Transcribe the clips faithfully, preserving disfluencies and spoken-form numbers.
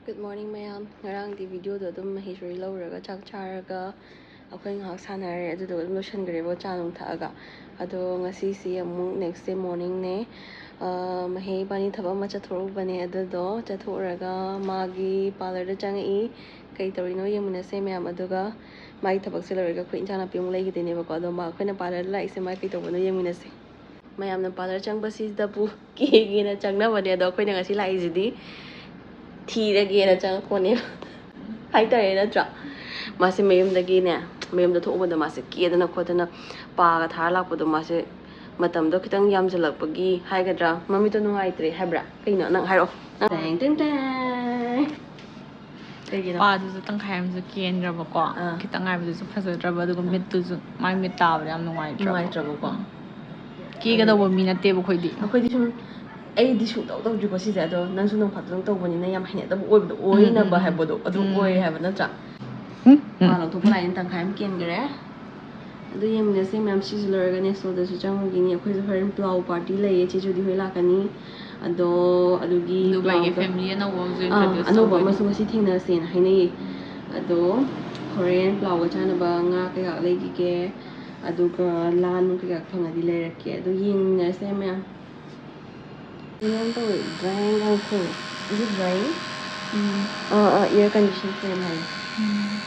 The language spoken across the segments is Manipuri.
Good morning, ꯃꯌꯥꯝ꯫ ꯉꯔꯥꯡꯗꯤ video ꯗꯣ ꯑꯗꯨꯝ ꯃꯍꯦꯁꯣꯔꯤ ꯂꯧꯔꯒ ꯆꯥꯛ ꯆꯥꯔꯒ ꯑꯩꯈꯣꯏ ꯉꯥꯏꯍꯥꯛ ꯁꯥꯟꯅꯔꯦ, ꯑꯗꯨꯗꯨꯒ ꯑꯗꯨꯝ ꯂꯣꯏꯁꯤꯟꯈ꯭ꯔꯦꯕ, ꯆꯥ ꯅꯨꯡ ꯊꯛꯑꯒ꯫ ꯑꯗꯣ ꯉꯁꯤꯁꯤ ꯑꯃꯨꯛ next day morning ꯅꯦ꯫ ꯑ, ꯃꯍꯦ ꯏꯕꯥꯅꯤ ꯊꯕꯛ ꯑꯃ ꯆꯠꯊꯣꯔꯛꯎꯕꯅꯦ, ꯑꯗꯨꯗꯣ ꯆꯠꯊꯣꯛꯎꯔꯒ ꯃꯥꯒꯤ parlour ꯗ ꯆꯪꯉꯛꯏ꯫ ꯀꯩ ꯇꯧꯔꯤꯅꯣ ꯌꯦꯡꯃꯤꯟꯅꯁꯦ ꯃꯌꯥꯝ꯫ ꯑꯗꯨꯒ ꯃꯥꯒꯤ ꯊꯕꯛꯁꯦ ꯂꯣꯏꯔꯒ ꯑꯩꯈꯣꯏ ꯏꯟꯁꯥꯡ ꯅꯥꯄꯤ ꯑꯃꯨꯛ ꯂꯩꯈꯤꯗꯣꯏꯅꯦꯕꯀꯣ꯫ ꯑꯗꯣ ꯃꯥ, ꯑꯩꯈꯣꯏꯅ parlour ꯗ ꯂꯥꯛꯏꯁꯦ ꯃꯥ ꯀꯩ ꯇꯧꯕꯅꯣ ꯌꯦꯡꯃꯤꯟꯅꯁꯦ꯫ ꯃꯌꯥꯝꯅ parlour ꯆꯪꯕꯁꯤꯗꯕꯨ ꯀꯦꯒꯦꯅ ꯆꯪꯅꯕꯅꯦ, ꯑꯗꯣ ꯑꯩꯈꯣꯏꯅ ꯉꯁꯤ ꯂꯥꯛꯏꯁꯤꯗꯤ ꯊꯤꯔꯒꯦꯅ ꯆꯪꯉꯛꯄꯅꯦ ꯍꯥꯏꯇꯥꯔꯦ, ꯅꯠꯇ꯭ꯔꯥ? ꯃꯥꯁꯦ ꯃꯌꯨꯝꯗꯒꯤꯅꯦ, ꯃꯌꯨꯝꯗ ꯊꯣꯛꯎꯕꯗ ꯃꯥꯁꯦ ꯀꯦꯗꯅ ꯈꯣꯠꯇꯅ ꯄꯥꯒ ꯊꯥꯔ ꯂꯥꯛꯄꯗꯣ, ꯃꯥꯁꯦ ꯃꯇꯝꯗꯣ ꯈꯤꯇꯪ ꯌꯥꯝꯁꯤꯜꯂꯛꯄꯒꯤ ꯍꯥꯏꯒꯗ꯭ꯔꯥ, ꯃꯃꯤꯠꯇꯣ ꯅꯨꯡꯉꯥꯏꯇ꯭ꯔꯦ ꯍꯥꯏꯕ꯭ꯔꯥ, ꯀꯩꯅꯣ ꯅꯪ ꯍꯥꯏꯔꯛꯑꯣ꯫ ꯇꯦꯡ, ꯇꯦꯡ, ꯇꯦꯡ꯫ ꯀꯩꯒꯤꯅꯣ? ꯄꯥꯗꯨꯁꯨ ꯇꯪꯈꯥꯏ ꯑꯃꯁꯨ ꯀꯦꯟꯈ꯭ꯔꯕꯀꯣ꯫ ꯑꯥ꯫ ꯈꯤꯇꯪ ꯉꯥꯏꯕꯗꯨꯁꯨ ꯐꯖꯗ꯭ꯔꯕ, ꯑꯗꯨꯒ ꯃꯤꯠꯇꯨꯁꯨ, ꯃꯥꯏ ꯃꯤꯠ ꯇꯥꯕꯗ ꯌꯥꯝ ꯅꯨꯡꯉꯥꯏꯇ꯭ꯔꯕ꯫ ꯅꯨꯡꯉꯥꯏꯇ꯭ꯔꯕꯀꯣ꯫ ꯀꯦꯒꯗꯧꯕ ꯃꯤ ꯅꯠꯇꯦꯕ ꯑꯩꯈꯣꯏꯗꯤ꯫ ꯑꯩꯈꯣꯏꯗꯤ ꯁꯨꯝ, ꯑꯩꯗꯤ ꯁꯨꯡꯇꯧ ꯇꯧꯗ꯭ꯔꯤꯀꯣ ꯁꯤꯁꯦ, ꯑꯗꯣ ꯅꯪꯁꯨ ꯅꯣꯡ ꯐꯥꯗꯣꯛꯇꯪ ꯇꯧꯕꯅꯤꯅ ꯌꯥꯝ ꯍꯩꯅꯗꯕ ꯑꯣꯏꯕꯗꯣ, ꯎꯝ, ꯑꯣꯏꯅꯕ ꯎꯝ, ꯎꯝ꯫ ꯍꯥꯏꯕꯗꯣ ꯑꯗꯨ ꯎꯝ꯫ ꯑꯣꯏꯔꯦ ꯍꯥꯏꯕ ꯅꯠꯇ꯭ꯔꯥ? ꯎꯝ, ꯎꯝ꯫ ꯄꯥ ꯂꯧꯊꯣꯛꯄ ꯂꯥꯏꯟ ꯇꯪꯈꯥꯏ ꯑꯃ ꯀꯦꯟꯈ꯭ꯔꯦ꯫ ꯑꯗꯨ ꯌꯦꯡꯃꯤꯟꯅꯁꯦ ꯃꯌꯥꯝ, ꯁꯤꯁꯨ ꯂꯣꯏꯔꯒ next ꯗꯁꯨ ꯆꯪꯉꯨꯈꯤꯅꯤ꯫ ꯑꯩꯈꯣꯏꯁꯨ ꯍꯣꯔꯦꯟ ꯄ꯭ꯂꯥꯎ party ꯂꯩꯌꯦ, ꯆꯦ ꯖꯨꯗꯤ ꯍꯣꯏ ꯂꯥꯛꯀꯅꯤ꯫ ꯑꯗꯣ ꯑꯗꯨꯒꯤ ꯗꯨꯕꯥꯏꯒꯤ ꯄ꯭ꯂꯥꯎꯒ family ꯑꯅꯧꯕ ꯑꯃꯁꯨ ꯑꯥ, introduce ꯑꯅꯧꯕ ꯇꯧꯗꯣꯏꯅꯦ꯫ ꯑꯃꯁꯨ ꯉꯁꯤ ꯊꯦꯡꯅꯁꯦꯅ ꯍꯥꯏꯅꯩꯌꯦ꯫ ꯑꯗꯣ ꯍꯣꯔꯦꯟ ꯄ꯭ꯂꯥꯎꯒ ꯆꯥꯅꯕ ꯉꯥ ꯀꯩꯀꯥ ꯂꯩꯈꯤꯒꯦ꯫ ꯑꯗꯨꯒ ꯂꯥ ꯅꯨꯡ ꯀꯩꯀꯥ ꯐꯪꯉꯗꯤ ꯂꯩꯔꯛꯀꯦ꯫ ꯑꯗꯣ ꯌꯦꯡꯃꯤꯟꯅꯁꯦ ꯃꯌꯥꯝ꯫ ꯀꯩꯅꯣꯝ ꯇꯧꯋꯦ, drying ꯌꯥꯝ ꯊꯨꯏ꯫ Is it drying? Um. Ah, ah, air condition fan ꯍꯥꯏꯌꯦ꯫ ꯎꯝ꯫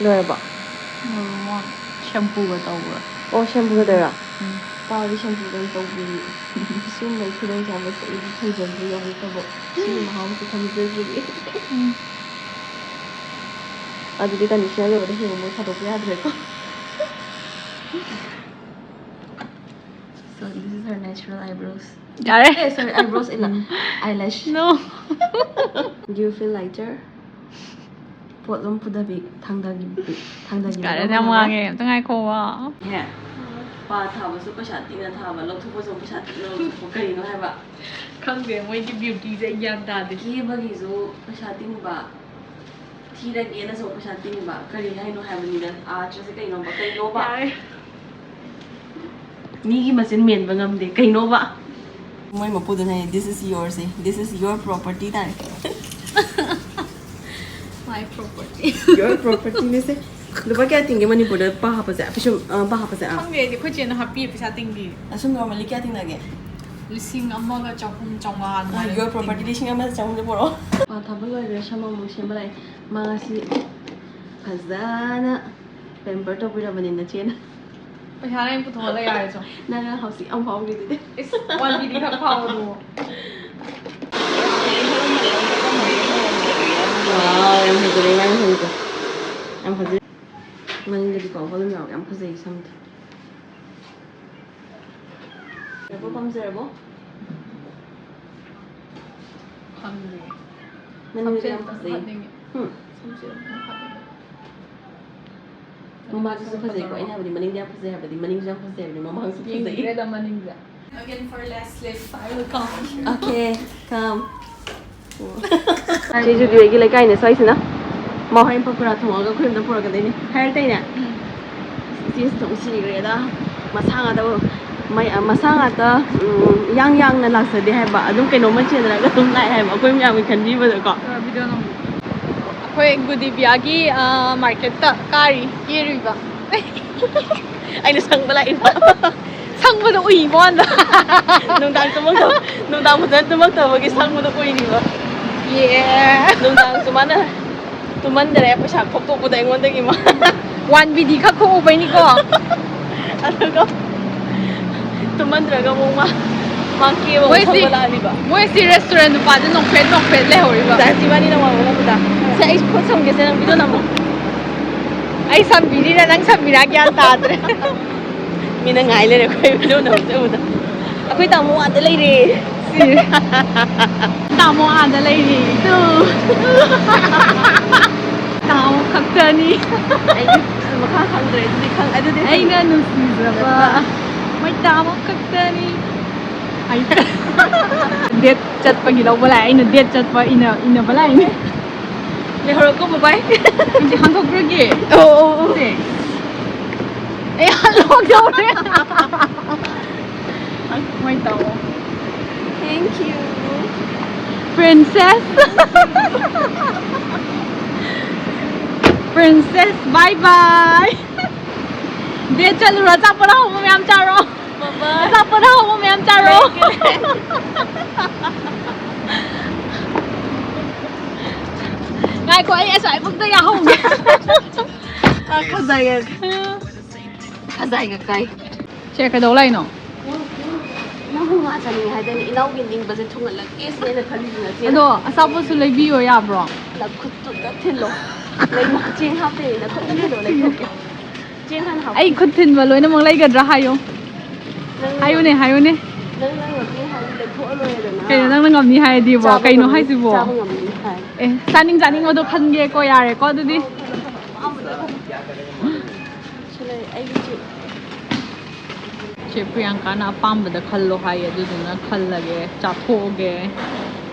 ꯂꯣꯏꯔꯕꯣ? ꯂꯣꯏꯔꯕꯣ? Shampooꯒ ꯇꯧꯕ꯭ꯔꯥ? ꯑꯣ, shampooꯒ ꯇꯧꯔꯣ? ꯎꯝ꯫ ꯄꯥꯎꯗꯤ shampooꯒ ꯇꯧꯕꯤꯔꯤ꯫ ꯁꯤꯒꯨꯝꯕꯒꯤ ꯈꯨꯗꯣꯡꯆꯥꯕꯁꯦ ꯑꯩꯗꯤ ꯐꯪꯖꯗ꯭ꯔꯤ ꯑꯃꯨꯛꯇꯕꯨ꯫ ꯁꯤꯒꯤ ꯃꯍꯥꯎꯁꯦ ꯈꯪꯖꯗ꯭ꯔꯤ꯫ ꯎꯝ꯫ ꯑꯗꯨꯗꯤ conditioner ꯂꯣꯏꯔꯗꯤ ꯍꯌꯦꯡ ꯑꯃꯨꯛ ꯊꯥꯗꯣꯛꯄ ꯌꯥꯗ꯭ꯔꯦꯀꯣ꯫ So this is her natural eyebrows. ꯌꯥꯔꯦ꯫ ꯑꯦ, sorry, eyebrows ꯏꯜꯂ꯫ Um. Eyelash. No. Do you feel lighter? ꯄꯣꯠꯂꯨꯝ ꯄꯨꯗꯕꯤ, ꯊꯥꯡꯗꯕꯤ, ꯊꯥꯡꯗꯕꯤ ꯌꯥꯔꯦ, ꯇꯧꯕ ꯌꯥꯝ ꯌꯥꯔꯦ꯫ ꯉꯥꯡꯉꯦ꯫ ꯑꯝꯇ ꯉꯥꯏꯈꯣꯕ꯫ ꯍꯦ, ꯄꯥ ꯊꯥꯕꯁꯨ ꯄꯩꯁꯥ ꯇꯤꯡꯅ ꯊꯥꯕ, ꯂꯧꯊꯣꯛꯄꯁꯨ ꯄꯩꯁꯥ ꯇꯤꯡꯅ ꯂꯧꯊꯣꯛꯄ, ꯀꯔꯤꯅꯣ ꯍꯥꯏꯕ? ꯈꯪꯗꯦ, ꯃꯣꯏꯒꯤ beautyꯁꯦ ꯑꯩ ꯒ꯭ꯌꯥꯟ ꯇꯥꯗꯦ꯫ ꯀꯦꯕꯒꯤꯁꯨ ꯄꯩꯁꯥ ꯇꯤꯡꯕ, ꯊꯤꯔꯒꯦꯅꯁꯨ ꯄꯩꯁꯥ ꯇꯤꯡꯕ, ꯀꯔꯤ ꯍꯥꯏꯅꯣ ꯍꯥꯏꯕꯅꯤꯗ? Artꯁꯦ ꯀꯩꯅꯣꯕ? ꯀꯩꯅꯣꯕ? ꯌꯥꯔꯦ꯫ ꯃꯤꯒꯤ ꯃꯆꯤꯟ ꯃꯦꯟꯕ ꯉꯝꯗꯦ꯫ ꯀꯩꯅꯣꯕ? ꯃꯣꯏ ꯃꯄꯨꯗꯨꯅ ꯍꯥꯏ, "This is yours" say, "This is your property" ꯇꯥꯔꯦ꯫ My property. Your property ꯅꯦꯁꯦ꯫ ꯂꯨꯄꯥ ꯀꯌꯥ ꯇꯤꯡꯒꯦ ꯃꯅꯤꯄꯨꯔꯗ ꯄꯥ ꯍꯥꯞꯄꯁꯦ? ꯄꯤꯁꯨꯝ ꯑ, ꯄꯥ ꯍꯥꯞꯄꯁꯦ? ꯑ꯫ ꯈꯪꯗꯦ ꯑꯩꯗꯤ, ꯑꯩꯈꯣꯏ ꯆꯦꯅ ꯍꯥꯞꯄꯤꯌꯦ, ꯄꯩꯁꯥ ꯇꯤꯡꯕꯤ꯫ ꯑꯁꯨꯝ normally ꯀꯌꯥ ꯇꯤꯡꯅꯒꯦ? ꯂꯤꯁꯤꯡ ꯑꯃꯒ ꯆꯍꯨꯝ ꯆꯥꯝꯃꯉꯥ ꯑꯗꯨꯃꯥꯏꯅ Your property ꯇꯤꯡꯉꯤ꯫ ꯂꯤꯁꯤꯡ ꯑꯃ ꯆꯍꯨꯝꯗ ꯄꯨꯔꯛꯑꯣ꯫ ꯄꯥ ꯊꯥꯕ ꯂꯣꯏꯈ꯭ꯔꯦ, ꯁꯝ ꯑꯃꯨꯛ ꯁꯦꯝꯕ ꯂꯥꯛꯑꯦ꯫ ꯃꯥ ꯉꯁꯤ ꯐꯖꯅ pamper ꯇꯧꯕꯤꯔꯕꯅꯤ ꯅꯆꯦꯅ꯫ ꯄꯩꯁꯥ ꯂꯩ ꯄꯨꯊꯣꯛꯑ ꯂꯩ ꯌꯥꯔꯦ ꯆꯣ꯫ ꯅꯪꯅ ꯍꯧꯖꯤꯛ ꯌꯥꯝ ꯐꯥꯎꯈꯤꯗꯨꯗꯤ꯫ ꯏꯁ, one BD ꯈꯛ ꯐꯥꯎꯕꯗꯨꯕꯨ꯫ Wow, ꯌꯥꯝ ꯐꯖꯔꯦ, ꯌꯥꯝ ꯐꯖꯔꯦ꯫ ꯌꯥꯝ ꯐꯖꯩ꯫ ꯃꯅꯤꯡꯗꯗꯤꯀꯣ volume ꯌꯥꯎꯔꯒ ꯌꯥꯝ ꯐꯖꯩ ꯁꯝꯗꯣ꯫ ꯄꯥꯝꯖꯔꯕꯣ, ꯄꯥꯝꯖꯔꯕꯣ? ꯈꯪꯗꯦ꯫ ꯃꯅꯤꯡꯗꯗꯤ ꯌꯥꯝ ꯁꯝꯁꯦ ꯐꯖꯩ꯫ ꯍꯥꯞꯅꯤꯡꯉꯦ꯫ ꯎꯝ꯫ ꯁꯝꯁꯦ ꯑꯗꯨꯝ ꯍꯥꯞꯅꯤꯡꯉꯦ꯫ ꯃꯃꯥꯡꯁꯨ ꯐꯖꯩꯀꯣ, ꯑꯩꯅ ꯍꯥꯏꯕꯗꯤ ꯃꯅꯤꯡꯗꯤ ꯌꯥꯝ ꯐꯖꯩ ꯍꯥꯏꯕꯗꯤ, ꯃꯅꯤꯡꯁꯨ ꯌꯥꯝ ꯐꯖꯩ ꯍꯥꯏꯕꯗꯤ, ꯃꯃꯥꯡꯁꯨ ꯐꯖꯩ꯫ ꯌꯦꯡꯅꯤꯡꯗ꯭ꯔꯦꯗ ꯃꯅꯤꯡꯁꯦ꯫ Again for last lift, I will come. Okay, come. ꯁꯤꯁꯨ ꯑꯩꯒꯤ ꯂꯩꯀꯥꯏꯅꯦ ꯁ꯭ꯋꯥꯏꯁꯤꯅ꯫ ꯃꯥ ꯍꯣꯔꯦꯟ ꯄꯀꯣꯔꯥ ꯊꯣꯡꯉꯒ ꯑꯩꯈꯣꯏ ꯑꯝꯗ ꯄꯨꯔꯛꯀꯗꯣꯏꯅꯦ ꯍꯥꯏꯔꯛꯇꯣꯏꯅꯦ꯫ ꯏꯆꯦꯁꯤ ꯊꯣꯡ ꯁꯤꯈ꯭ꯔꯦꯗ꯫ ꯃꯁꯥ ꯉꯥꯛꯇ ꯃꯩ-, ꯃꯁꯥ ꯉꯥꯛꯇ, ꯎꯝ, ꯌꯥꯡ ꯌꯥꯡꯅ ꯂꯥꯛꯆꯗꯦ ꯍꯥꯏꯕ, ꯑꯗꯨꯝ ꯀꯩꯅꯣꯝꯃ ꯆꯦꯟꯅꯔꯒ ꯑꯗꯨꯝ ꯂꯥꯛꯑꯦ ꯍꯥꯏꯕ, ꯑꯩꯈꯣꯏ ꯃꯌꯥꯝꯒꯤ ꯈꯟꯕꯤꯕꯗꯀꯣ꯫ ꯈꯔ video ꯅꯝꯒꯦ꯫ ꯑꯩꯈꯣꯏ ꯒꯨꯗꯤꯕꯤꯌꯥꯒꯤ, ꯑ, market ꯇ ꯀꯥꯔꯤ, ꯀꯦꯔꯨꯏꯕ꯫ ꯑꯩꯅ ꯁꯪꯕ ꯂꯥꯛꯏꯕ꯫ ꯁꯪꯕꯗꯣ ꯎꯏ ꯃꯉꯣꯟꯗ꯫ ꯅꯨꯡꯗꯥꯡ ꯇꯨꯝꯃꯛꯇꯕ, ꯅꯨꯡꯗꯥꯡ ꯐꯖꯅ ꯇꯨꯝꯃꯛꯇꯕꯒꯤ ꯁꯪꯕꯗꯣ ꯎꯏꯔꯤꯕ꯫ ꯌꯦ꯫ ꯅꯨꯡꯗꯥꯡꯁꯨ ꯃꯥꯅ ꯇꯨꯝꯍꯟꯗꯔꯦ, ꯄꯩꯁꯥ ꯈꯣꯛꯇꯣꯛꯄꯗ ꯑꯩꯉꯣꯟꯗꯒꯤ ꯃꯥ꯫ One BD ꯈꯛ ꯈꯣꯛꯎꯕꯩꯅꯤꯀꯣ꯫ ꯑꯗꯨꯒ ꯇꯨꯝꯍꯟꯗ꯭ꯔꯒ ꯑꯃꯨꯛ ꯃꯥ, ꯃꯥ ꯀꯦꯕ ꯑꯃꯨꯛ ꯃꯣꯏꯁꯤ, ꯁꯪꯕ ꯂꯥꯛꯑꯅꯤꯕ꯫ ꯃꯣꯏꯁꯤ restaurant ꯅꯨꯄꯥꯁꯦ ꯅꯣꯛꯐꯦꯠ ꯅꯣꯛꯐꯦꯠ ꯂꯩꯍꯧꯔꯤꯕ꯫ ꯗꯥꯟꯁ ꯏꯕꯥꯅꯤꯅ ꯋꯥ ꯉꯥꯡꯅꯕꯗ꯫ "ꯁꯦ, ꯑꯩ ꯈꯨꯠ ꯁꯝꯒꯦꯁꯦ, ꯅꯪ video ꯅꯝꯃꯣ꯫" ꯑꯩ ꯁꯝꯕꯤꯔꯤꯔ ꯅꯪ ꯁꯝꯕꯤꯔꯥ ꯒ꯭ꯌꯥꯟ ꯇꯥꯗ꯭ꯔꯦ꯫ ꯃꯤꯅ ꯉꯥꯏ ꯂꯩꯔꯦ ꯑꯩꯈꯣꯏ video ꯅꯝꯕꯁꯦ ꯎꯕꯗ꯫ ꯑꯩꯈꯣꯏ ꯇꯥꯃꯣ ꯑꯥꯗ ꯂꯩꯔꯦ꯫ ꯁꯤ꯫ ꯇꯥꯃꯣ ꯑꯥꯗ ꯂꯩꯔꯤ꯫ ꯇꯨ꯫ ꯇꯥꯃꯣ ꯈꯛꯇꯅꯤ꯫ ꯑꯩꯗꯤ ꯃꯈꯥ ꯈꯪꯗ꯭ꯔꯦ꯫ ꯑꯗꯨꯗꯤ ꯈꯪ-, ꯑꯗꯨꯗꯤ ꯈꯪ-, ꯑꯩꯅ ꯅꯨꯡꯁꯤꯖꯕ ꯃꯣꯏ ꯇꯥꯃꯣ ꯈꯛꯇꯅꯤ꯫ ꯑꯩ date ꯆꯠꯄꯒꯤ ꯂꯧꯕ ꯂꯥꯛꯑꯦ꯫ ꯑꯩꯅ date ꯆꯠꯄ ꯏꯟꯅ-, ꯏꯟꯅꯕ ꯂꯥꯛꯏꯅꯦ꯫ ꯂꯩꯍꯧꯔꯣꯀꯣ, bye bye꯫ ꯍꯧꯖꯤꯛ ꯍꯟꯗꯣꯛꯈ꯭ꯔꯒꯦ꯫ ꯑꯣ, ꯑꯣ, ꯑꯣ꯫ ꯁꯦ꯫ ꯑꯩ ꯍꯟꯗꯣꯛꯇꯧꯔꯦ꯫ ꯃꯣꯏ ꯇꯥꯃꯣ꯫ Thank you. Princess. Princess, bye bye. Date ꯆꯠꯂꯨꯔꯣ, ꯑꯆꯥꯄꯣꯠ ꯑꯍꯥꯎꯕ ꯃꯌꯥꯝ ꯆꯥꯔꯣ꯫ Bye bye. ꯑꯆꯥꯄꯣꯠ ꯑꯍꯥꯎꯕ ꯃꯌꯥꯝ ꯆꯥꯔꯣ꯫ ꯉꯥꯏꯈꯣ, ꯑꯩ ꯑꯁ꯭ꯋꯥꯏꯐꯥꯎꯗ ꯌꯥꯍꯧꯒꯦ꯫ ꯈꯖꯥꯏꯒ, ꯈꯖꯥꯏꯒ ꯀꯥꯏ꯫ ꯁꯦ, ꯀꯩꯗꯧ ꯂꯥꯛꯏꯅꯣ? ꯅꯪꯕꯨ ꯉꯥ ꯆꯥꯅꯤꯡꯉꯦ ꯍꯥꯏꯗꯅ ꯏꯅꯥꯎꯒꯤ ꯅꯤꯡꯕꯁꯦ ꯊꯨꯡꯍꯜꯂꯛꯀꯦ ꯁꯤꯅꯦ ꯑꯩꯅ ꯈꯜꯂꯤꯁꯦ ꯉꯁꯤ꯫ ꯑꯗꯣ ꯑꯆꯥꯄꯣꯠꯁꯨ ꯂꯩꯕꯤꯌꯣ ꯌꯥꯕ꯭ꯔꯣ? ꯅꯈꯨꯠꯇꯨꯗ ꯊꯤꯜꯂꯣ꯫ ꯂꯩ-, ꯆꯦꯡ ꯍꯥꯞꯇꯦ, ꯅꯈꯨꯠꯇ ꯊꯤꯜꯂꯣ, ꯂꯩꯊꯣꯛꯀꯦ꯫ ꯆꯦꯡ ꯍꯥꯟꯅ ꯍꯥꯞꯄꯣ꯫ ꯑꯩ ꯈꯨꯠ ꯊꯤꯟꯕ ꯂꯣꯏꯅꯃꯛ ꯂꯩꯒꯗ꯭ꯔꯥ ꯍꯥꯏꯌꯣ꯫ ꯅꯪ ꯍꯥꯏꯌꯨꯅꯦ, ꯍꯥꯏꯌꯨꯅꯦ꯫ ꯅꯪ, ꯅꯪ ꯉꯝꯅꯤ ꯍꯥꯏꯔꯗꯤ ꯂꯩꯊꯣꯛꯑ ꯂꯣꯏꯔꯦꯗꯅ꯫ ꯀꯩꯅꯣ ꯅꯪꯅ ꯉꯝꯅꯤ ꯍꯥꯏꯔꯗꯤꯕꯣ? ꯆꯥꯕ ꯀꯩꯅꯣ ꯉꯝꯅꯤ, ꯍꯥꯏꯁꯤꯕꯣ? ꯆꯥꯕ ꯉꯝꯅꯤ ꯍꯥꯏ꯫ ꯑꯦ, ꯆꯥꯅꯤꯡ ꯆꯥꯅꯤꯡꯕꯗꯣ ꯈꯟꯒꯦꯀꯣ, ꯌꯥꯔꯦꯀꯣ ꯑꯗꯨꯗꯤ꯫ ꯑꯄꯥꯝꯕꯗꯣ ꯈꯟ-, ꯁꯤ ꯂꯩ, ꯑꯩꯒꯤ ꯆꯦ꯫ ꯆꯦ ꯄ꯭ꯔꯤꯌꯥꯡꯀꯥꯅ ꯑꯄꯥꯝꯕꯗ ꯈꯜꯂꯣ ꯍꯥꯏꯌꯦ, ꯑꯗꯨꯗꯨꯅ ꯈꯜꯂꯒꯦ, ꯆꯥꯊꯣꯛꯑꯒꯦ꯫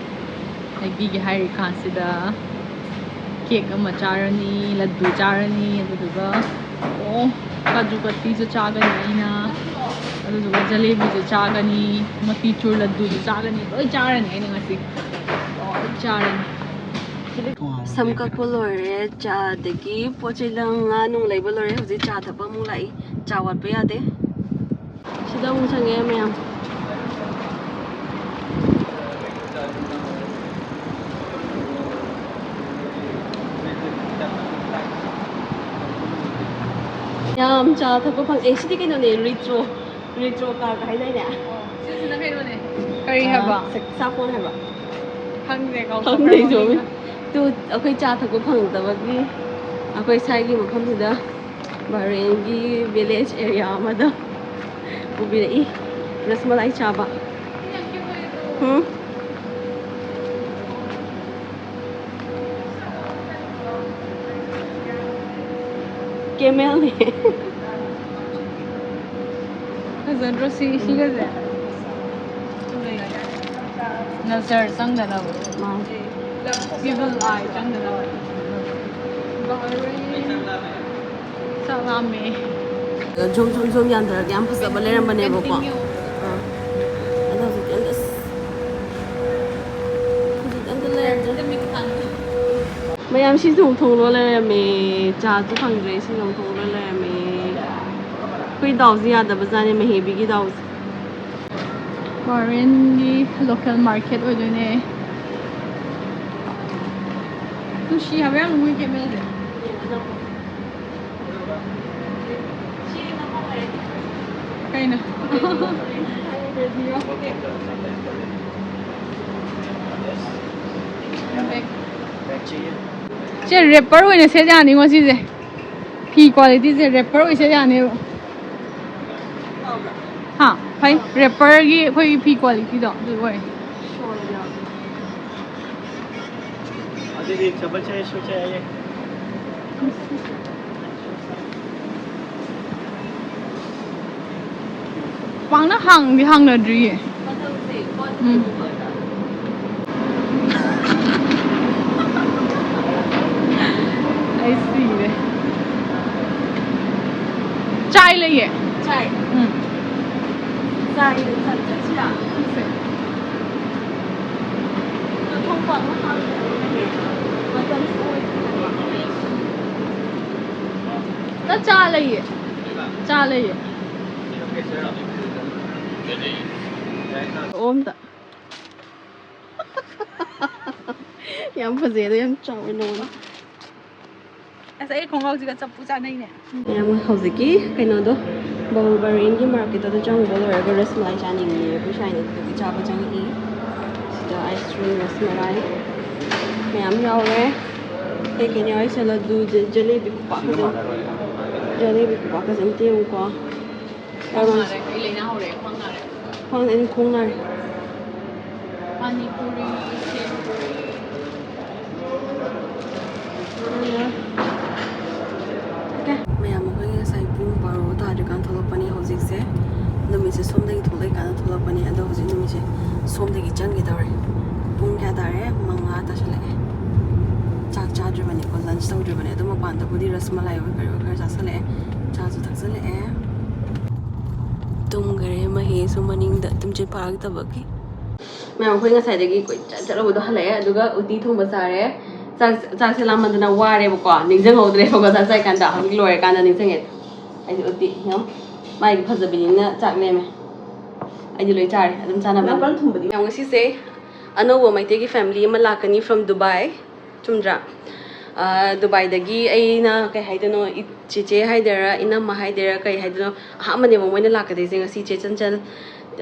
ꯂꯩꯕꯤꯒꯦ ꯍꯥꯏꯔꯤ ꯀꯥꯟꯁꯤꯗ cake ꯑꯃ ꯆꯥꯔꯅꯤ, ꯂꯗꯨ ꯆꯥꯔꯅꯤ, ꯑꯗꯨꯗꯨꯒ, ꯑꯣ, ꯀꯥꯖꯨ ꯀꯇ꯭ꯔꯤꯁꯨ ꯆꯥꯒꯅꯤ ꯑꯩꯅ, ꯑꯗꯨꯗꯨꯒ ꯖꯂꯦꯕꯤꯁꯨ ꯆꯥꯒꯅꯤ, ꯃꯣꯇꯤꯆꯨꯔ ꯂꯗꯨꯁꯨ ꯆꯥꯒꯅꯤ, ꯂꯣꯏ ꯆꯥꯔꯅꯤ ꯑꯩꯅ ꯉꯁꯤ, ꯂꯣꯏ ꯆꯥꯔꯅꯤ꯫ ꯁꯝ ꯀꯛꯄ ꯂꯣꯏꯔꯦ, ꯆꯥ ꯑꯗꯒꯤ ꯄꯣꯠ ꯆꯩ ꯂꯪ-, ꯉꯥ ꯅꯨꯡ ꯂꯩꯕ ꯂꯣꯏꯔꯦ꯫ ꯍꯧꯖꯤꯛ ꯆꯥ ꯊꯛꯄ ꯑꯃꯨꯛ ꯂꯥꯛꯏ, ꯆꯥ ꯋꯥꯠꯄ ꯌꯥꯗꯦ꯫ ꯁꯤꯗ ꯑꯃꯨꯛ ꯆꯪꯉꯛꯑꯦ ꯃꯌꯥꯝ꯫ ꯌꯥꯝ ꯆꯥ ꯊꯛꯄ ꯐꯪ-, ꯑꯦ, ꯁꯤꯗꯤ ꯀꯩꯅꯣꯅꯦ, ꯔꯤꯇ꯭ꯔꯣ, ꯔꯤꯇ꯭ꯔꯣ ꯀꯥꯔꯒ ꯍꯥꯏꯗꯥꯏꯅꯦ? ꯁꯤꯁꯤꯅ ꯀꯩꯅꯣꯅꯦ꯫ ꯀꯔꯤ ꯍꯥꯏꯕ? ꯑꯥ, ꯁꯛ-, ꯁꯥꯄꯣꯟ ꯍꯥꯏꯕ? ꯈꯪꯗꯦ, ꯀꯥꯎꯊꯣꯛꯈ꯭ꯔꯦ ꯈꯪꯗꯦ, ꯃꯃꯤꯡ꯫ ꯆꯨꯝꯃꯦ꯫ ꯇꯨ, ꯑꯩꯈꯣꯏ ꯆꯥ ꯊꯛꯄ ꯐꯪꯗꯕꯒꯤ ꯑꯩꯈꯣꯏ ꯁ꯭ꯋꯥꯏꯒꯤ ꯃꯐꯝꯁꯤꯗ ꯕꯍꯔꯦꯟꯒꯤ village area ꯑꯃꯗ ꯄꯨꯕꯤꯔꯛꯏ ꯔꯁꯃꯂꯥꯏ ꯆꯥꯕ꯫ ꯍꯨꯝ? Camel ꯅꯦ꯫ ꯐꯖꯗ꯭ꯔꯣ ꯁꯤ, ꯁꯤꯒꯁꯦ? ꯅꯖꯔ ꯆꯪꯗꯅꯕ꯫ ꯃꯥꯅꯦ꯫ Evil eye ꯆꯪꯗꯅꯕ꯫ ꯆꯥꯛ ꯂꯥꯝꯃꯦ꯫ ꯖꯨꯝ, ꯖꯨꯝ, ꯖꯨꯝ ꯌꯥꯟꯊꯔꯒ ꯌꯥꯝ ꯐꯖꯕ ꯂꯩꯔꯝꯕꯅꯦꯕꯀꯣ꯫ ꯑꯥ꯫ ꯑꯗꯣ ꯍꯧꯖꯤꯛꯇꯤ ꯑꯝꯇ ꯑꯁ ꯃꯌꯥꯝ, ꯁꯤꯁꯨ ꯑꯃꯨꯛ ꯊꯣꯡ ꯂꯣꯜ ꯂꯩꯔꯝꯃꯦ꯫ ꯆꯥꯁꯨ ꯐꯪꯗ꯭ꯔꯦ꯫ ꯁꯤꯁꯨ ꯑꯃꯨꯛ ꯊꯣꯡ ꯂꯣꯜ ꯂꯩꯔꯝꯃꯦ꯫ ꯑꯩꯈꯣꯏ ꯗꯥꯎꯁꯦ ꯌꯥꯗꯕꯖꯥꯠꯅꯦ, ꯃꯍꯦꯕꯤꯒꯤ ꯗꯥꯎꯁꯦ꯫ ꯕꯥꯔꯦꯟꯒꯤ local market ꯑꯣꯏꯗꯣꯏꯅꯦ꯫ ꯅꯨꯡꯁꯤ ꯍꯥꯏꯕ ꯌꯥꯝ ꯃꯣꯏ ꯀꯦꯃꯦꯜꯁꯦ꯫ ꯀꯩꯅꯣ? ꯁꯦ wrapper ꯑꯣꯏꯅ ꯁꯦꯠ ꯌꯥꯅꯤꯉꯣ ꯁꯤꯁꯦ꯫ ꯐꯤ qualityꯁꯦ wrapper ꯑꯣꯏ ꯁꯦꯠ ꯌꯥꯅꯦꯕ꯫ ꯍꯥ, ꯐꯩ꯫ Wrapperꯒꯤ ꯑꯩꯈꯣꯏꯒꯤ ꯐꯤ qualityꯗꯣ ꯑꯗꯨ ꯑꯣꯏ꯫ ꯑꯗꯨꯗꯤ ꯆꯄꯜ ꯆꯥꯏ, ꯁꯨ ꯆꯥꯏ꯫ ꯄꯥꯛꯅ ꯍꯥꯡꯗꯤ ꯍꯥꯡꯅꯗ꯭ꯔꯤꯌꯦ꯫ ꯎꯝ꯫ ꯑꯩ ꯁꯤꯔꯦ꯫ ꯆꯥꯏ ꯂꯩꯌꯦ꯫ ꯆꯥꯏ꯫ ꯎꯝ꯫ ꯆꯥꯏ ꯆꯠꯁꯤꯔꯥ? ꯆꯠꯁꯦ꯫ ꯃꯇꯝꯁꯨ ꯑꯣꯏꯗ꯭ꯔꯤꯕ꯫ ꯅ ꯆꯥ ꯂꯩꯌꯦ꯫ ꯆꯥ ꯂꯩꯌꯦ꯫ ꯑꯣ ꯑꯝꯇ꯫ ꯌꯥꯝ ꯐꯖꯩ ꯑꯗꯣ ꯌꯥꯝ ꯆꯥꯎꯋꯦ ꯅꯉꯣꯟꯗ꯫ ꯑꯁ, ꯑꯩ ꯈꯣꯡꯒ꯭ꯔꯥꯎꯁꯤꯒ ꯆꯞꯄꯨ ꯆꯥꯅꯩꯅꯦ꯫ ꯃꯌꯥꯝ ꯍꯧꯖꯤꯛꯀꯤ ꯀꯩꯅꯣꯗꯣ, ꯕꯥꯔꯦꯟꯒꯤ marketꯇꯣ ꯆꯪꯉꯨꯕ ꯂꯣꯏꯔꯒ ꯔꯁꯃꯂꯥꯏ ꯆꯥꯅꯤꯡꯉꯦ ꯑꯩꯈꯣꯏ ꯁꯥꯏꯅ, ꯑꯗꯨꯒꯤ ꯆꯥꯕ ꯆꯪꯉꯛꯏ꯫ ꯁꯤꯗ ice cream, ꯔꯁꯃꯂꯥꯏ ꯃꯌꯥꯝ ꯌꯥꯎꯔꯦ꯫ ꯀꯩꯀꯩꯅꯣ ꯍꯥꯏꯁꯦ, ꯂꯗꯨ, ꯖ-, ꯖꯂꯦꯕꯤ ꯈꯨꯄꯥꯛ ꯐꯖꯅ, ꯖꯂꯦꯕꯤ ꯈꯨꯄꯥꯛ ꯐꯖꯅ ꯇꯦꯡꯉꯨꯀꯣ꯫ ꯈ꯭ꯋꯥꯡ ꯅꯥꯔꯦ, ꯑꯩ ꯂꯥꯏꯅꯥ ꯍꯧꯔꯛꯑꯦ, ꯈ꯭ꯋꯥꯡ ꯅꯥꯔꯦ꯫ ꯈ꯭ꯋꯥꯡ ꯅꯥꯏ, ꯈꯣꯡ ꯅꯥꯏ꯫ ꯄꯥꯅꯤ ꯄꯨꯔꯤ, ꯁꯦꯝ ꯄꯨꯔꯤ꯫ ꯃꯌꯥꯝ, ꯑꯩꯈꯣꯏ ꯉꯁꯥꯏ ꯄꯨꯡ ꯕꯥꯔꯣ ꯇꯥꯗ꯭ꯔꯤꯀꯥꯟꯗ ꯊꯣꯛꯂꯛꯄꯅꯦ꯫ ꯍꯧꯖꯤꯛꯁꯦ ꯅꯨꯃꯤꯠꯁꯦ ꯁꯣꯝꯗꯒꯤ ꯊꯣꯛꯂꯛꯏꯀꯥꯟꯗ ꯊꯣꯛꯂꯛꯄꯅꯦ, ꯑꯗꯣ ꯍꯧꯖꯤꯛ ꯅꯨꯃꯤꯠꯁꯦ ꯁꯣꯝꯗꯒꯤ ꯆꯪꯒꯦ ꯇꯧꯔꯦ꯫ ꯄꯨꯡ ꯀꯌꯥ ꯇꯥꯔꯦ? ꯃꯉꯥ ꯇꯥꯁꯜꯂꯛꯑꯦ꯫ ꯆꯥꯛ ꯆꯥꯗ꯭ꯔꯤꯕꯅꯤꯀꯣ, lunch ꯇꯧꯗ꯭ꯔꯤꯕꯅꯤ꯫ ꯑꯗꯣ ꯃꯄꯥꯟꯗꯕꯨꯗꯤ ꯔꯁꯃꯂꯥꯏ ꯑꯣꯏ ꯀꯔꯤ ꯑꯣꯏ ꯈꯔ ꯆꯥꯁꯜꯂꯛꯑꯦ, ꯆꯥꯁꯨ ꯊꯛꯆꯜꯂꯛꯑꯦ꯫ ꯇꯨꯝꯈꯔꯦ ꯃꯍꯦꯁꯨ ꯃꯅꯤꯡꯗ ꯇꯨꯝꯁꯤꯠ ꯐꯥꯔꯛꯇꯕꯒꯤ꯫ ꯃꯌꯥꯝ, ꯑꯩꯈꯣꯏ ꯉꯁꯥꯏꯗꯒꯤ ꯀꯣꯏꯆꯠ ꯆꯠꯂꯨꯕꯗꯣ ꯍꯜꯂꯛꯑꯦ, ꯑꯗꯨꯒ ꯎꯇꯤ ꯊꯣꯡꯕ ꯆꯥꯔꯦ꯫ ꯆꯥꯛ ꯆꯥꯛꯁꯦ ꯂꯥꯝꯃꯟꯗꯅ ꯋꯥꯔꯦꯕꯀꯣ, ꯅꯤꯡꯁꯤꯡꯍꯧꯗ꯭ꯔꯦꯕꯀꯣ꯫ ꯆꯥꯛ ꯆꯥꯏꯀꯥꯟꯗ ꯍꯧꯖꯤꯛ ꯂꯣꯏꯔꯀꯥꯟꯗ ꯅꯤꯡꯁꯤꯡꯉꯦ꯫ ꯑꯩꯗꯤ ꯎꯠꯇꯤ ꯌꯦꯡꯉꯣ, ꯃꯥꯒꯤ ꯐꯖꯕꯤꯅꯤꯅ ꯆꯥꯛ ꯂꯦꯝꯃꯦ꯫ ꯑꯩꯗꯤ ꯂꯣꯏ ꯆꯥꯔꯦ ꯑꯗꯨꯝ ꯆꯥꯅꯕ꯫ ꯅꯪ ꯀꯔꯝ ꯊꯨꯝꯕꯗꯤ? ꯌꯥꯝ ꯉꯁꯤꯁꯦ ꯑꯅꯧꯕ ꯃꯩꯇꯩꯒꯤ ꯐꯦꯃꯤꯂꯤ ꯑꯃ ꯂꯥꯛꯀꯅꯤ from Dubai, ꯆꯨꯝꯗ꯭ꯔꯥ? ꯑ, ꯗꯨꯕꯥꯏꯗꯒꯤ ꯑꯩꯅ ꯀꯩ ꯍꯥꯏꯗꯣꯏꯅꯣ, ꯏ- ꯆꯦꯆꯦ ꯍꯥꯏꯗꯣꯏꯔꯥ, ꯏꯅꯝꯃ ꯍꯥꯏꯗꯣꯏꯔꯥ, ꯀꯩ ꯍꯥꯏꯗꯣꯏꯅꯣ, ꯑꯍꯥꯟꯕꯅꯦꯕ ꯃꯣꯏꯅ ꯂꯥꯛꯀꯗꯣꯏꯁꯦ ꯉꯁꯤ꯫ ꯆꯦ ꯆꯟꯆꯟ,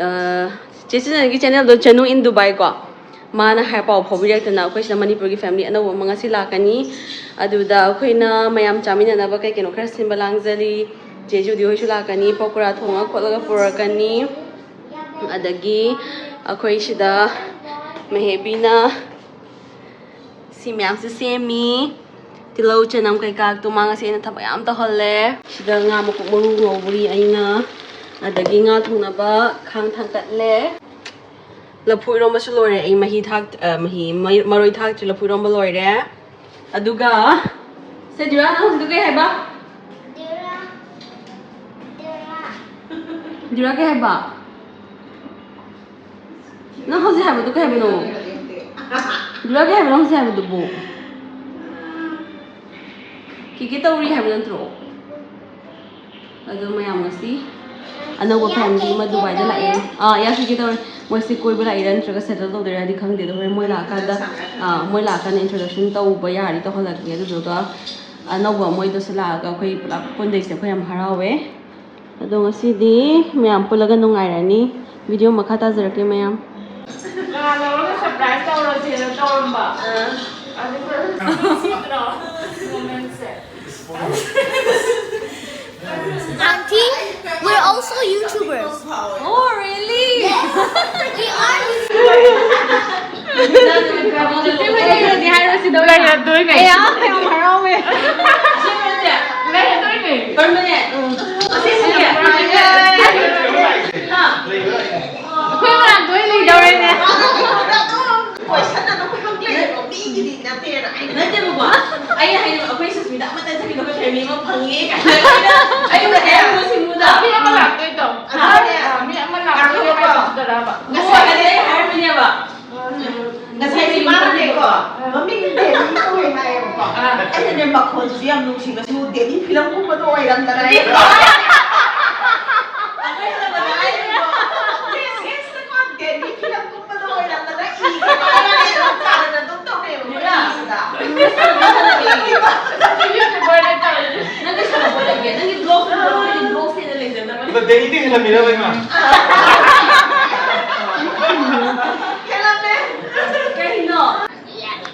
ꯑ, ꯆꯦ ꯆꯟꯆꯟꯒꯤ ꯆꯦꯅꯦꯜꯗꯣ ꯆꯅꯨ ꯏꯟ ꯗꯨꯕꯥꯏ ꯀꯣ, ꯃꯥꯅ ꯍꯥꯏ ꯄꯥꯎ ꯐꯥꯎꯕꯤꯔꯛꯇꯅ ꯑꯩꯈꯣꯏ ꯁꯤꯗ ꯃꯅꯤꯄꯨꯔꯒꯤ ꯐꯦꯃꯤꯂꯤ ꯑꯅꯧꯕ ꯑꯃ ꯉꯁꯤ ꯂꯥꯛꯀꯅꯤ꯫ ꯑꯗꯨꯗ ꯑꯩꯈꯣꯏꯅ ꯃꯌꯥꯝ ꯆꯥꯃꯤꯟꯅꯅꯕ ꯀꯩ ꯀꯩꯅꯣ ꯈꯔ ꯁꯤꯟꯕ ꯂꯥꯡꯖꯔꯤ꯫ ꯆꯦ ꯖꯨꯗꯤ ꯍꯣꯏꯁꯨ ꯂꯥꯛꯀꯅꯤ, ꯄꯀꯣꯔꯥ ꯊꯣꯡꯉ ꯈꯣꯠꯂꯒ ꯄꯨꯔꯛꯀꯅꯤ꯫ ꯑꯗꯒꯤ ꯑꯩꯈꯣꯏ ꯁꯤꯗ ꯃꯍꯦꯕꯤꯅ ꯁꯤ ꯃꯌꯥꯝꯁꯦ ꯁꯦꯝꯃꯤ꯫ ꯇꯤꯜꯍꯧ, ꯆꯅꯝ ꯀꯩꯀꯥ ꯇꯨꯃꯥꯡ ꯑꯁꯦ ꯑꯩꯅ ꯊꯕꯛ ꯌꯥꯝ ꯇꯧꯍꯜꯂꯦ꯫ ꯁꯤꯗ ꯉꯥ ꯃꯀꯨꯞ ꯃꯔꯨ ꯉꯧꯕꯔꯤ ꯑꯩꯅ, ꯑꯗꯒꯤ ꯉꯥ ꯊꯣꯡꯅꯕ ꯈꯥꯡ ꯊꯥꯡꯀꯠꯂꯦ꯫ ꯂꯐꯨ ꯏꯔꯣꯝꯕꯁꯨ ꯂꯣꯏꯔꯦ꯫ ꯑꯩ ꯃꯍꯤ ꯊꯥꯛ-, ꯑ, ꯃꯍꯤ, ꯃꯩ-, ꯃꯔꯣꯏ ꯊꯥꯛꯇ꯭ꯔꯤ꯫ ꯂꯐꯨ ꯏꯔꯣꯝꯕ ꯂꯣꯏꯔꯦ꯫ ꯑꯗꯨꯒ, ꯁꯦ, ꯗꯤꯔꯥ, ꯅꯪ ꯍꯧꯖꯤꯛꯀꯤꯗꯣ ꯀꯩ ꯍꯥꯏꯕ? ꯗꯤꯔꯥ, ꯗꯤꯔꯥ꯫ ꯗꯤꯔꯥ ꯀꯩ ꯍꯥꯏꯕ? ꯅꯪ ꯍꯧꯖꯤꯛ ꯍꯥꯏꯕꯗꯨ ꯀꯩ ꯍꯥꯏꯕꯅꯣ? ꯗꯤꯔꯥ ꯀꯩ ꯍꯥꯏꯕꯅꯣ ꯍꯧꯖꯤꯛ ꯍꯥꯏꯕꯗꯨꯕꯨ? ꯀꯤꯀꯤ ꯇꯧꯔꯤ ꯍꯥꯏꯕ ꯅꯠꯇ꯭ꯔꯣ? ꯑꯗꯣ ꯃꯌꯥꯝ ꯉꯁꯤ ꯑꯅꯧꯕ ꯐꯦꯃꯤꯂꯤ ꯑꯃ ꯗꯨꯕꯥꯏꯗ ꯂꯥꯛꯑꯦ꯫ ꯑꯥ, ꯌꯥ ꯁꯤꯒꯦ ꯇꯧꯔꯦ꯫ ꯃꯣꯏꯁꯤ ꯀꯣꯏꯕ ꯂꯥꯛꯏꯔꯥ ꯅꯠꯇ꯭ꯔꯒ ꯁꯦꯇꯜ ꯇꯧꯗꯣꯏꯔꯥꯗꯤ ꯈꯪꯗꯦ꯫ ꯑꯗꯣ ꯍꯣꯔꯦꯟ ꯃꯣꯏ ꯂꯥꯛꯑꯀꯥꯟꯗ, ꯑꯥ, ꯃꯣꯏ ꯂꯥꯛꯑꯀꯥꯟꯗ ꯏꯟꯇ꯭ꯔꯣꯗꯛꯁꯟ ꯇꯧꯕ ꯌꯥꯔꯗꯤ ꯇꯧꯍꯜꯂꯛꯀꯦ꯫ ꯑꯗꯨꯗꯨꯒ ꯑꯅꯧꯕ ꯃꯣꯏꯗꯁꯨ ꯂꯥꯛꯑꯒ ꯑꯩꯈꯣꯏ ꯄꯨꯂꯞ ꯄꯨꯟꯗꯣꯏꯁꯦ ꯑꯩꯈꯣꯏ ꯌꯥꯝ ꯍꯔꯥꯎꯋꯦ꯫ ꯑꯗꯣ ꯉꯁꯤꯗꯤ ꯃꯌꯥꯝ ꯄꯨꯜꯂꯒ ꯅꯨꯡꯉꯥꯏꯔꯅꯤ꯫ ꯚꯤꯗꯤꯑꯣ ꯃꯈꯥ ꯇꯥꯖꯔꯛꯀꯦ ꯃꯌꯥꯝ꯫ ꯀꯅꯥ ꯂꯧꯔꯒ ꯁꯔꯄ꯭ꯔꯥꯏꯁ ꯇꯧꯔꯁꯦꯅ ꯇꯧꯔꯝꯕ꯫ ꯑꯥ꯫ ꯑꯗꯨꯒ ꯅꯨꯡꯁꯤꯗ꯭ꯔꯣ? ꯃꯣꯃꯦꯟꯠꯁꯦ꯫ Auntie, we're also YouTubers. Oh, really? We are YouTubers. ꯂꯩꯔꯗꯣꯏꯅꯦ꯫ ꯑꯩ ꯌꯥꯝ ꯍꯔꯥꯎꯋꯦ꯫ ꯂꯩꯔꯗꯣꯏꯅꯦ꯫ ꯀꯔꯝꯕꯅꯦ? ꯎꯝ꯫ ꯑꯁꯤꯁꯤꯅꯦ꯫ ꯍꯥ? ꯑꯩꯈꯣꯏ ꯃꯅꯥꯛꯇ ꯑꯣꯏꯅ ꯂꯩꯗꯧꯔꯦꯅꯦ꯫ ꯀꯣꯏꯁꯟ ꯑꯗꯨꯝ ꯍꯪꯂꯩꯔꯦꯀꯣ, ꯃꯤꯒꯤꯗꯤ ꯅꯠꯇꯦꯅ꯫ ꯑꯩꯅ ꯅꯠꯇꯦꯕꯀꯣ, ꯑꯩꯅ ꯍꯥꯏꯗꯤ ꯑꯩꯈꯣꯏ ꯁꯨꯁꯃꯤꯇꯥ ꯑꯃꯇ ꯆꯠꯈꯤꯗꯣ ꯐꯦꯃꯤꯂꯤ ꯑꯃ ꯐꯪꯉꯦ ꯀꯥꯏꯅ ꯑꯩꯅ, ꯑꯩꯅ ꯍꯥꯏꯔꯝꯕ ꯁꯤꯡꯗꯨꯗ꯫ ꯃꯤ ꯑꯃ ꯂꯥꯛꯇꯣꯏꯗꯣ꯫ ꯑꯗꯨꯅꯦ꯫ ꯃꯤ ꯑꯃ ꯂꯥꯛꯇꯣꯏꯗꯣ ꯍꯥꯏꯕꯗꯨꯗꯔꯕ? ꯉꯁꯥꯏ ꯑꯩ ꯍꯥꯏꯔꯝꯕꯅꯦꯕ꯫ ꯉꯁꯥꯏꯁꯦ ꯃꯥꯅꯅꯦꯀꯣ, ꯃꯃꯤꯡ ꯗꯦꯅꯤ ꯀꯧꯋꯦ ꯍꯥꯏꯌꯦꯕꯀꯣ꯫ ꯑꯥ꯫ ꯑꯩꯅꯅꯦ, ꯃꯈꯣꯟꯁꯤꯁꯨ ꯌꯥꯝ ꯅꯨꯡꯁꯤꯕ, ꯁꯤꯕꯨ ꯗꯦꯅꯤ ꯐꯤꯂꯝꯒꯨꯝꯕꯗꯣ ꯑꯣꯏꯔꯝꯗꯅ ꯑꯩ ꯑꯃꯨꯛ ꯍꯜꯂꯛꯄꯗ ꯍꯥꯏꯔꯤꯕ꯫ ꯗꯦꯅꯤ ꯐꯤꯂꯝꯒꯨꯝꯕꯗꯣ ꯑꯣꯏꯔꯝꯗꯅ ꯏꯒ ꯀꯥꯔꯒ ꯑꯗꯨꯝ ꯇꯥꯗꯅ ꯑꯗꯨꯝ ꯇꯧꯔꯦꯕ ꯃꯣꯏ ꯂꯥꯛꯄꯗ꯫ ꯅꯪꯒꯤ ꯁꯥꯟꯅꯄꯣꯠ ꯂꯩꯒꯦ? ꯅꯪꯒꯤ ꯕ꯭ꯂꯣꯛ ꯂꯩꯒꯦ? ꯕ꯭ꯂꯣꯛ ꯁꯦꯠꯅ ꯂꯩꯖꯅꯕꯅꯦ꯫ ꯑꯗꯣ ꯗꯦꯅꯤꯗꯤ ꯍꯦꯜꯂꯝꯃꯤꯔꯕ, ꯏꯃꯥ? ꯍꯦꯜꯂꯝꯃꯦ꯫ ꯀꯩꯅꯣ?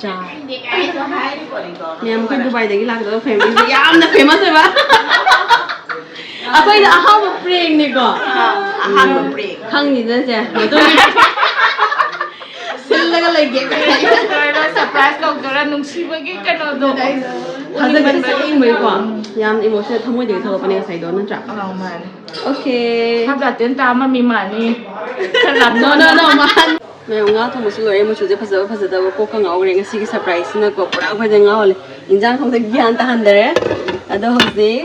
ꯆꯥ꯫ ꯃꯌꯥꯝ, ꯑꯩꯈꯣꯏ ꯗꯨꯕꯥꯏꯗꯒꯤ ꯂꯥꯛꯀꯗꯕ ꯐꯦꯃꯤꯂꯤꯁꯦ ꯌꯥꯝꯅ ꯐꯦꯃꯁ ꯑꯣꯏꯕ꯫ ꯑꯩꯈꯣꯏꯅ ꯑꯍꯥꯎꯕ ꯄ꯭ꯔꯦꯡꯅꯤꯀꯣ꯫ ꯑꯍꯥꯟꯕ ꯄ꯭ꯔꯦꯡ꯫ ꯈꯪꯅꯤꯗ ꯆꯦ꯫ ꯃꯇꯨꯡ ꯁꯤꯜꯂꯒ ꯂꯩꯒꯦ꯫ ꯂꯣꯏꯔꯦ, ꯁꯔꯄ꯭ꯔꯥꯏꯁ ꯇꯧꯗꯣꯏꯔꯥ? ꯅꯨꯡꯁꯤꯕꯒꯤ ꯀꯩꯅꯣꯗꯣ꯫ ꯊꯥꯖꯕꯁꯦ ꯁꯦꯡꯕꯒꯤꯀꯣ꯫ ꯌꯥꯝ ꯏꯃꯣꯁꯅꯦꯜ, ꯊꯃꯣꯏꯗꯒꯤ ꯊꯣꯛꯂꯛꯄꯅꯦ ꯉꯁꯥꯏꯗꯣ, ꯅꯠꯇ꯭ꯔꯥ? ꯑꯧ, ꯃꯥꯅꯦ꯫ ꯑꯣꯀꯦ꯫ ꯍꯥꯞ ꯂꯥꯇꯦꯟ ꯇꯥ ꯃꯃꯤ ꯃꯥꯅꯤ꯫ ꯈꯔ ꯂꯥꯞꯅ ꯅꯣ, ꯅꯣ, ꯅꯣ, ꯃꯥꯟ-, ꯃꯌꯥꯝ, ꯉꯥ ꯊꯣꯡꯕꯁꯨ ꯂꯣꯏꯔꯦ, ꯃꯆꯨꯁꯦ ꯐꯖꯕ ꯐꯖꯗꯕ ꯀꯣꯛꯀ ꯉꯥꯎꯔꯦ꯫ ꯉꯁꯤꯒꯤ ꯁꯔꯄ꯭ꯔꯥꯏꯁꯁꯤꯅꯀꯣ ꯄꯨꯔꯥ ꯑꯩꯈꯣꯏꯗ ꯉꯥꯎꯍꯜꯂꯦ꯫ ꯏꯟꯖꯥꯡ ꯊꯣꯡꯗ ꯒ꯭ꯌꯥꯟ ꯇꯥꯍꯟꯗꯔꯦ꯫ ꯑꯗꯣ ꯍꯧꯖꯤꯛ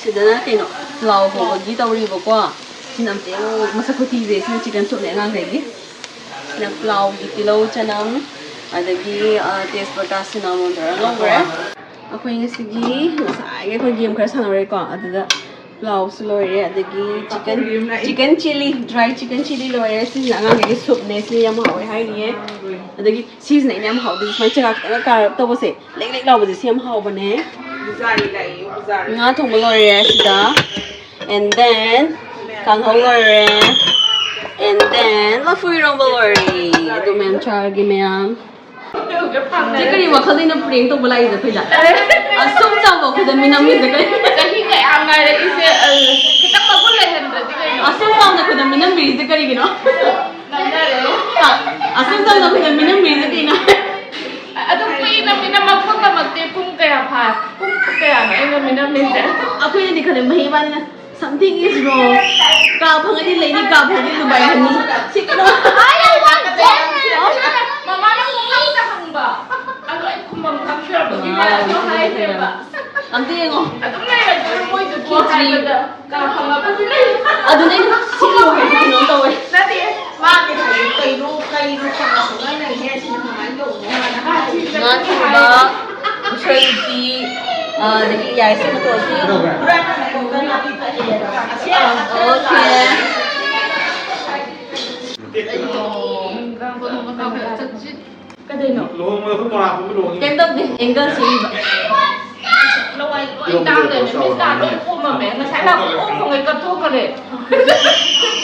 ꯁꯤꯗꯅ ꯀꯩꯅꯣ, ꯄ꯭ꯂꯥꯎ ꯍꯧꯕꯒꯤ ꯇꯧꯔꯤꯕꯀꯣ꯫ ꯁꯤꯅ ꯑꯝꯇ ꯌꯦꯡꯉꯣ, ꯃꯁꯛ ꯈꯨꯊꯤꯁꯦ꯫ ꯁꯤꯅ ꯆꯤꯛꯀꯟ ꯁꯨꯞꯅꯦ ꯑꯉꯥꯡꯈꯩꯒꯤ꯫ ꯁꯤꯅ ꯄ꯭ꯂꯥꯎꯒꯤ ꯇꯤꯜꯍꯧ ꯆꯅꯝ, ꯑꯗꯒꯤ, ꯑ, ꯇꯦꯖꯄꯇꯥ, ꯁꯤꯅꯥꯃꯣꯟ ꯇꯧꯔꯒ ꯉꯧꯈ꯭ꯔꯦ꯫ ꯑꯩꯈꯣꯏ ꯉꯁꯤꯒꯤ ꯉꯁꯥꯏꯒꯤ ꯑꯩꯈꯣꯏ ꯒꯦꯝ ꯈꯔ ꯁꯥꯟꯅꯔꯦꯀꯣ, ꯑꯗꯨꯗ ꯄ꯭ꯂꯥꯎꯁꯨ ꯂꯣꯏꯔꯦ, ꯑꯗꯒꯤ chicken, chicken chilli, dry chicken chilli ꯂꯣꯏꯔꯦ꯫ ꯁꯤꯁꯤꯅ ꯑꯉꯥꯡꯈꯩꯒꯤ ꯁꯨꯞꯅꯦ, ꯁꯤꯅ ꯌꯥꯝ ꯍꯥꯎꯋꯦ ꯍꯥꯏꯔꯤꯌꯦ꯫ ꯑꯗꯒꯤ ꯁꯤꯁꯤꯅ ꯑꯩꯅ ꯌꯥꯝ ꯍꯥꯎꯗꯣꯏꯁꯦ, ꯁꯨꯃꯥꯏꯅ ꯆꯦꯒꯥ ꯈꯤꯇꯪꯒ ꯀꯥꯔꯞ ꯇꯧꯕꯁꯦ, ꯂꯦꯛ ꯂꯦꯛ ꯂꯥꯎꯕꯁꯦ, ꯁꯤ ꯌꯥꯝ ꯍꯥꯎꯕꯅꯦ꯫ ꯄꯨꯖꯥꯔꯤ ꯂꯥꯛꯑꯦ, ꯄꯨꯖꯥꯔꯤ꯫ ꯉꯥ ꯊꯣꯡꯕ ꯂꯣꯏꯔꯦ ꯁꯤꯗ, and then ꯀꯥꯡꯍꯧ ꯂꯣꯏꯔꯦ, and then ꯂꯐꯨ ꯏꯔꯣꯝꯕ ꯂꯣꯏꯔꯦ꯫ ꯑꯗꯨ ꯃꯌꯥꯝ ꯆꯥꯔꯒꯦ ꯃꯌꯥꯝ꯫ ꯆꯦ, ꯀꯔꯤ ꯋꯥꯈꯜꯗꯩꯅꯣ ꯄ꯭ꯔꯦꯡ ꯇꯧꯕ ꯂꯥꯛꯏꯗꯣ ꯑꯩꯈꯣꯏꯗ? ꯑꯁꯨꯛ ꯆꯥꯎꯕ ꯑꯩꯈꯣꯏꯗ ꯃꯤꯅꯝꯃꯤꯁꯦ ꯀꯔꯤ? ꯆꯍꯤ ꯀꯌꯥ ꯉꯥꯏꯔꯛꯏꯁꯦ, ꯑ, ꯈꯤꯇꯪ ꯃꯒꯨꯟ ꯂꯩꯍꯟꯗ꯭ꯔꯗꯤ ꯀꯩꯅꯣ? ꯑꯁꯨꯛ ꯆꯥꯎꯅ ꯑꯩꯈꯣꯏꯗ ꯃꯤꯅꯝꯕꯤꯔꯤꯁꯦ ꯀꯔꯤꯒꯤꯅꯣ? ꯅꯝꯅꯔꯦ꯫ ꯍꯥ? ꯑꯁꯨꯛ ꯆꯥꯎꯅ ꯑꯩꯈꯣꯏꯗ ꯃꯤꯅꯝꯕꯤꯔꯤꯁꯦ ꯀꯩꯅꯣ? ꯑꯗꯨꯝ ꯀꯨꯏꯅ ꯃꯤꯅꯝꯃꯛꯄ ꯉꯝꯃꯛꯇꯦ꯫ ꯄꯨꯡ ꯀꯌꯥ ꯐꯥ-, ꯄꯨꯡ ꯀꯌꯥꯅꯣ ꯑꯩꯅ ꯃꯤꯅꯝꯃꯤꯁꯦ? ꯑꯩꯈꯣꯏꯅꯗꯤ ꯈꯜꯂꯦ, ꯃꯍꯤ ꯏꯕꯥꯅꯤꯅ "Something is wrong꯫ ꯀꯥ ꯐꯪꯉꯗꯤ ꯂꯩꯅꯤ, ꯀꯥ ꯐꯪꯉꯗꯤ ꯗꯨꯕꯥꯏ ꯍꯟꯅꯤ꯫ ꯁꯤ ꯀꯩꯅꯣ?" ꯃꯃꯥꯅ ꯄꯨꯡꯍꯪꯗ ꯍꯪꯕ꯫ ꯑꯗꯣ ꯑꯩ ꯈꯨꯝꯐꯝ ꯈꯪꯗ꯭ꯔꯕꯒꯤꯅꯦ ꯑꯗꯣ ꯍꯥꯏꯗ꯭ꯔꯦꯕ꯫ ꯑꯝꯇ ꯌꯦꯡꯉꯣ꯫ ꯑꯗꯨꯝ ꯂꯩꯔꯗꯣꯏꯔꯣ ꯃꯣꯏꯗꯨꯕꯨ ꯍꯥꯏꯕꯗ? ꯀꯥ ꯐꯪꯉꯕꯗꯤ ꯂꯩ꯫ ꯑꯗꯨꯅꯦ ꯑꯩꯅ ꯁꯤ ꯀꯩꯅꯣ ꯍꯥꯏꯁꯦ ꯀꯩꯅꯣꯝ ꯇꯧꯋꯦ꯫ ꯅꯠꯇꯦ꯫ ꯃꯥꯗꯤ ꯍꯧꯖꯤꯛ ꯀꯩꯅꯣ ꯀꯩꯅꯣ ꯀꯅꯥꯁꯨ ꯉꯥꯡꯅꯩꯍꯦ ꯁꯤꯅ ꯀꯃꯥꯏꯅ ꯇꯧꯕꯅꯣ ꯍꯥꯏꯅ ꯍꯥꯏꯔꯤꯁꯦ꯫ ꯉꯥ ꯊꯣꯡꯕ, ꯎꯁꯣꯏ ꯎꯇꯤ, ꯑ, ꯑꯗꯒꯤ ꯌꯥꯏꯁ ꯃꯇꯣꯛ ꯑꯁꯤ ꯀꯗꯥꯏꯅꯣ? ꯀꯩꯅꯣ ꯅꯥꯄꯤ ꯐꯠꯇꯦ ꯍꯥꯏꯕ꯫ ꯑꯁꯤ ꯑꯣꯀꯦ꯫ ꯀꯩꯅꯣ? ꯂꯨꯍꯣꯡꯕꯗ ꯑꯩꯈꯣꯏ ꯃꯣꯔꯥ ꯄꯨꯟꯕ ꯂꯨꯍꯣꯡꯉꯤ꯫ ꯀꯩꯝ ꯇꯧꯗꯦ, ꯑꯦꯡꯒꯜ ꯁꯦꯝꯃꯤꯕ꯫ ꯂꯋꯥꯏ ꯂꯣꯏ ꯇꯥꯡ ꯂꯩꯔꯝꯃꯦ꯫ ꯃꯤꯁ ꯀꯥ ꯂꯣꯏ ꯄꯣꯝꯃꯝꯃꯦ꯫ ꯉꯁꯥꯏ ꯂꯥꯛꯄ ꯄꯣꯝ ꯄꯣꯝꯒꯩ ꯀꯞꯊꯣꯛꯈ꯭ꯔꯦ꯫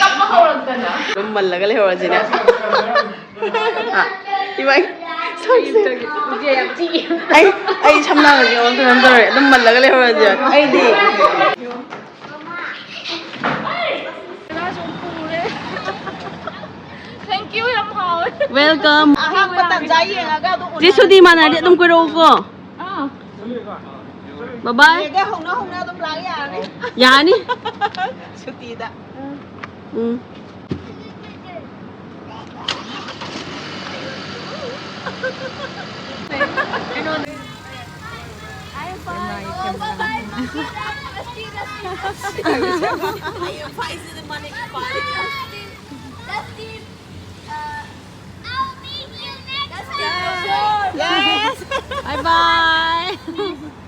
ꯀꯞꯄ ꯍꯧꯔꯛꯇꯅ꯫ ꯑꯗꯨꯝ ꯃꯜꯂꯒ ꯂꯩꯍꯧꯔꯁꯤꯅꯦ꯫ ꯑ, ꯏꯃꯥꯏ, ꯁꯛꯁꯦ꯫ ꯑꯩ, ꯑꯩ ꯁꯝ ꯂꯥꯡꯕꯁꯦ ꯑꯣꯟ ꯇꯧꯔꯦ, ꯑꯗꯨꯝ ꯃꯜꯂꯒ ꯂꯩꯍꯧꯔꯁꯦ꯫ ꯑꯩꯗꯤ꯫ Thank you, ꯌꯥꯝ ꯍꯥꯎꯋꯦ꯫ Welcome. ꯑꯍꯥꯡꯕ ꯇꯟꯖꯥ ꯌꯦꯡꯉꯒ ꯑꯗꯨꯝ ꯆꯦ ꯁꯨꯗꯤ ꯃꯥꯟꯅꯔꯗꯤ ꯑꯗꯨꯝ ꯀꯣꯏꯔꯛꯎꯀꯣ꯫ ꯑꯥ꯫ Bye bye. ꯍꯧꯅ ꯍꯧꯅ ꯑꯗꯨꯝ ꯂꯥꯛ ꯌꯥꯔꯅꯤ꯫ ꯌꯥꯅꯤ꯫ ꯁꯨꯇꯤꯗ꯫ ꯎꯝ꯫ Yes. Bye bye.